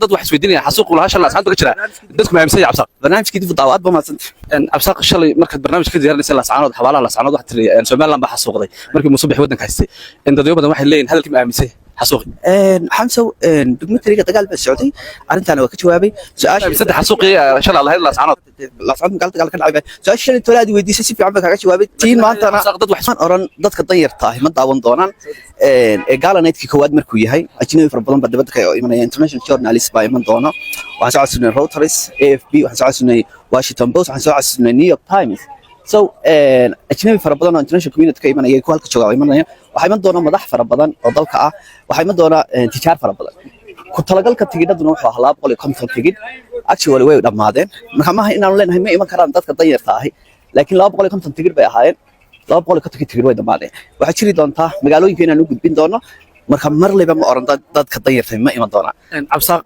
Dad wax isweydiinaya xasuuq lahaa shalay Laascaanood ka jira, dadku ma aaminsan yahay, Cabsaaq? Barnaamijkii dib u daawo, aad ba mahadsantay. Cabsaaq, shalay markaad barnaamij ka diyaarinaysa Laascaanood, xabaalaha Laascaanood, waxaad tiri Somaliland baa xasuuqday markii Muuse Bixi waddanka haystay. Dadyo badan waxay leeyihin hadalkii ma aaminsan yahay xasuuqi? Xamsow, documentary-ga dagaal baa socday, arrintaana waa ka jawaabay su-aasha. Saddex xasuuqii shalay aad lahayd Laascaanood. Laascaanood magaalada dagaal ka dhacay. Su-aasha shalay tole aad weydiisay si fiican baan kaaga jawaabay. Tiin maantana Cabsaaq, dad wax waxaan oran dadka danyarta ahi ma daawan doonaan. Ee gala night-kii koowaad markuu yahay, ajnabi fara badan baa dibadda ka imanaya, international journalist baa iman doona. Waxaan soo codsanay Reuters, AFP, waxaan soo codsanay Washington Post, waxaan soo codsanay New York Times. So ajnabi fara badan oo international community ka imanaya, kuwa halka jooga oo imanaya. Waxaa iman doona madax fara badan oo dalka ah, waxaa iman doona tijaar fara badan. Ku talagalka tigidhaduna wuxuu ahaa 250 tigidh. Actually way dhammaadeen. Marka maaha inaanu leenahay ma iman karaan dadka danyarta ahi, laakiin 250 tigidh bay ahaayeen. 250 tigidh way dhammaadeen. Waxaa jiri doontaa magaalooyinka inaan u gudbin doono. Marka marleyba ma oran dadka danyarta ma iman doonaan. Cabsaaq,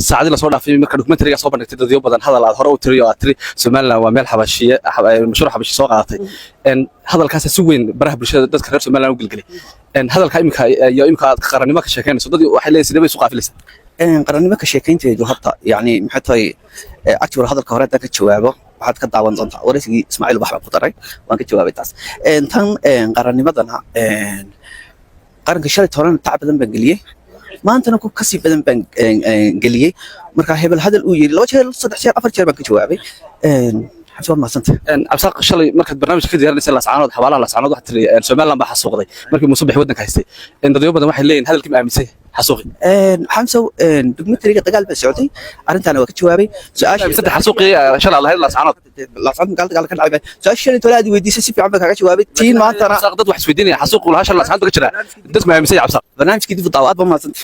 saacadii lasoo dhaafay marka documentary-ga soo bandhigtay, dadyo badan hadal aad hore u tiri oo aad tiri Somaliland waa meel xabashiye mashruuc xabashi soo qaadatay, hadalkaas si weyn baraha bulshada dadka reer Somaliland u gelgelay. Hadalka imika iyo imika aad qarannimo ka sheekeynayso, dad waxay leeyihin sidee bay isu qaafilaysaa? Qarannimo ka sheekaynteedu horta yani maxay tahay? Actual hadalka hore haddaan ka jawaabo, waxaad ka daawan doontaa waraysigii Ismaaciil Ubax baan ku daray, waan ka jawaabay taas. Tan qarannimadana, qaranka shalay toban tac badan baan geliyey, maantana ku kasii badan baan geliyey. Marka hebel hadal uu yiri laba jeer, saddex jeer, afar jeer baan ka jawaabay. Xamse, waad mahadsantay. Cabsaaq, shalay markaad barnaamij ka diyaarinaysa Laascaanood, xabaalaha Laascaanood, waxaad tiri Somaliland baa xasuuqday markii Muuse Bixi waddanka haystay. Dadyo badan waxay leeyihin hadalkii ma aaminsan yahay xasuuqi? Xamsow, documentary-ga dagaal baa socday, arrintaana waa ka jawaabay su-aasha. Saddex xasuuqii shalay aad lahayd Laascaanood. Laascaanood magaalada dagaal ka dhacay. Su-aasha shalay tole aad weydiisay si fiican baan kaaga jawaabay. Tiin maantana Cabsaaq, dad wax isweydiinaya xasuuq lahaa shalay Laascaanood ka jira, dadku ma aaminsan yahay, Cabsaaq? Barnaamijkii dib u daawo, aad ba mahadsantay.